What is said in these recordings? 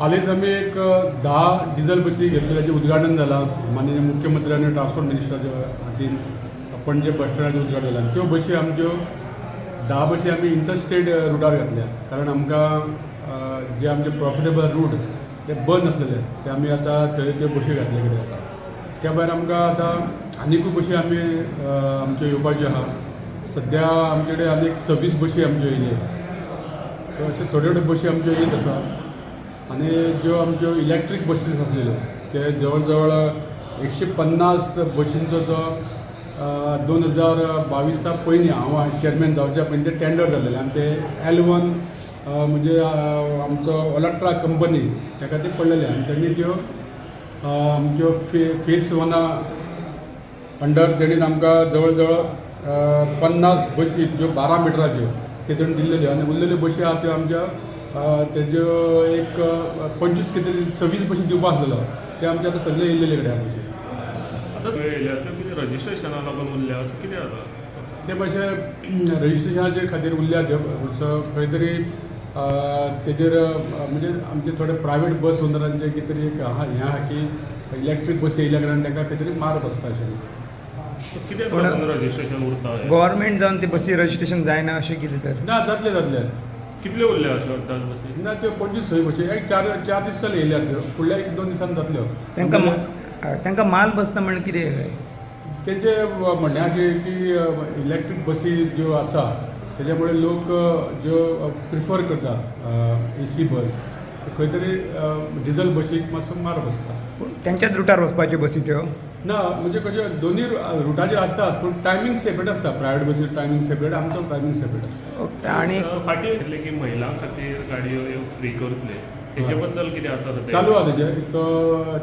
हालींच आमी एक 10 डिझल बसी घेतल्यो, ताचें उद्घाटन जालां. माननीय मुख्यमंत्री आनी ट्रान्सपोर्ट मिनिस्टराच्या हातीन पणजे बस स्टँडाचें उद्घाटन जालां. त्यो बशी आमच्यो 10 बसी आमी इंटरस्टेट रुटार घातल्या, कारण आमकां जे आमचे प्रॉफिटेबल रूट ते बंद आसलेले, ते आमी आतां थंय त्यो बशी घातले कडेन आसा. त्या भायर आमकां आतां आनिकूय बशी आमी आमच्यो येवपाच्यो आहा. सद्या आमचे कडेन आनी एक 26 बशी आमच्यो येयल्यो. सो अशे थोड्यो थोड्यो बशी आमच्यो येयत आसा. आनी ज्यो आमच्यो इलेक्ट्रीक बसीस आसलेल्यो, ते जवळ जवळ 150 बशींचो जो 2022 पयलीं, हांव चेअरमॅन जावच्या पयलीं ते टेंडर जाल्लेले आनी ते एल 1 म्हणजे आमचो ओलेक्ट्रा कंपनी ताका ते पडलेले. आनी तेणी त्यो आमच्यो फेस वना अंडर तेणीन आमकां जवळ जवळ 50 बसी ज्यो 12 मिटराच्यो त्यो तेणी दिल्लेल्यो. आनी उरलेल्यो बशी आहा त्यो आमच्या तेज्यो एक 25 कितें तरी 26 बशी दिवपा आसलेलो, ते आमचे आतां सगळे येयल्लेले कडेन आहा बशी. आतां येयल्या त्यो कितें रजिस्ट्रेशना लागून उरल्या, असो कितें जाता? ते मातशे रजिस्ट्रेशनाचे खातीर उरल्या त्यो. सो खंय तरी तेजेर म्हणजे आमचे थोडे प्रायवेट बस ओनरांचे कितें तरी एक आहा, हें आहा की इलेक्ट्रीक बसी येयल्या कारणान तांकां खंय तरी मार बसता अशें. कितें पूण- लागून रजिस्ट्रेशन उरता हें? गव्हर्मेंट जावन ती बसी रजिस्ट्रेशन जायना अशें कितें तर? ना, जातले जातले. कितल्यो उरल्या अश्यो अंदाज बसी? ना, त्यो 25 सय बशी एक चार चार दीस जाले येयल्यार. त्यो फुडल्या एक दोन दिसान जातल्यो. तांकां माल बसता म्हणल्यार कितें काय? तेंचे म्हणणें आहा की इलेक्ट्रीक बसी ज्यो आसा तेज्या मुळे लोक ज्यो प्रिफर करता एसी बस, खंय तरी डिजल बशीक मातसो मार बसता. पूण तेंच्याच रुटार वचपाच्यो बसी त्यो? ना, म्हणजे कशें, दोनूय रुटाचेर आसतात, पूण टायमींग सेपरेट आसता. प्रायवेट बसी टायमींग सेपरेट, आमचो टायमींग सेपरेट आसता. ओके, आनी फाटीं घेतलें की महिलां खातीर गाडयो ह्यो फ्री करतले, हेजे बद्दल कितें आसा सद्या? चालू आहा तेजें. एक तो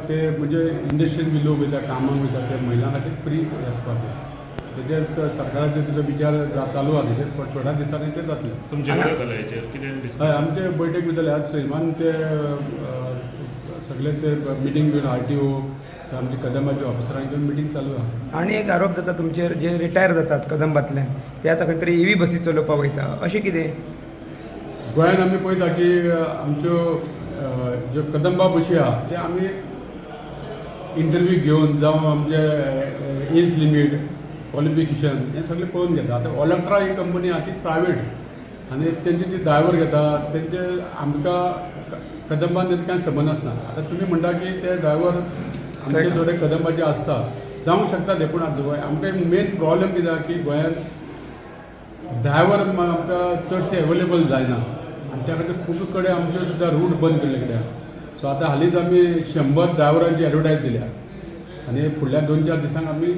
ते म्हणजे इंडस्ट्रीन बी लोक वयता, कामाक वयता, ते महिलां खातीर फ्री वचपाक तेजेर सरकाराचेर तेजो विचार चालू आहा. तेजेर थोड्या दिसांनी ते जातलें. तुमचे कडेन जालें हेचेर कितें हय. डिस्कशन? आमचे बैठक बी जाले. आज सैमान ते सगळे ते मिटींग घेवन आरटीओ, आमचे कदंबाचे ऑफिसरांक घेवन मिटींग चालू आहा. आनी एक आरोप जाता तुमचेर, जे रिटायर जातात कदंबातले ते आतां खंय तरी ईव्ही बसी चलोवपाक वयता, अशें कितें? गोंयांत आमी पळयता की आमच्यो ज्यो कदंबा बशी आहा, ते आमी इंटरव्यू घेवन जावं आमचे एज लिमीट, क्वॉलिफिकेशन हें सगळें पळोवन घेता. आतां ओलेक्ट्रा ही कंपनी आहा ती प्रायवेट आनी तेंचे जे ड्रायवर घेता तेंचे आमकां कदंबान तेंचो कांय संबंद आसना. आतां तुमी म्हणटा की ते ड्रायवर आमचे थोडे कदंबाचे आसता, जावंक शकता ते. पूण आमकां मेन प्रॉब्लेम कितें आहा की गोंयांत ड्रायवर आमकां चडशे एवेलेबल जायना आनी त्या खातीर खूब कडेन आमच्यो सुद्दां रूट बंद केल्ले कडेन आहा. सो आतां हालींच आमी 100 ड्रायवरांची एडवर्टायज दिल्या आनी फुडल्या दोन चार दिसांक आमी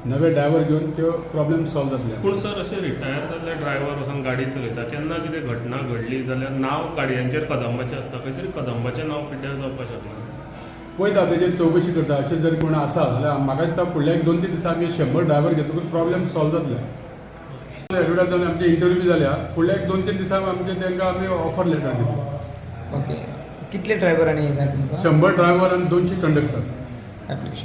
नवे ड्रायवर घेवन त्यो प्रॉब्लेम सॉल्व जातले. पूण सर, अशें रिटायर जाल्ले ड्रायव्हर वचून गाडी चलयता, केन्ना कितें घटना घडली जाल्यार नांव गाडयांचेर कदंबाचें आसता, खंय तरी कदंबाचें नांव पिड्ड्यार जावपाक शकना? पळयता, तेजेर चवकशी करता. अशें जर कोण आसा जाल्यार म्हाका दिसता फुडल्या एक दोन तीन दिसां आमी 100 ड्रायवर घेतकूच प्रॉब्लेम सॉल्व जातले. एडवर्टायज जावन आमचे इंटरव्यू जाल्या. फुडल्या एक दोन तीन दिसांक आमचे तांकां आमी ऑफर लेटर दितले. ओके, कितले ड्रायवर आनी येता तुमकां? 100 ड्रायवर आनी 200 कंडक्टर. एप्लिकेशन.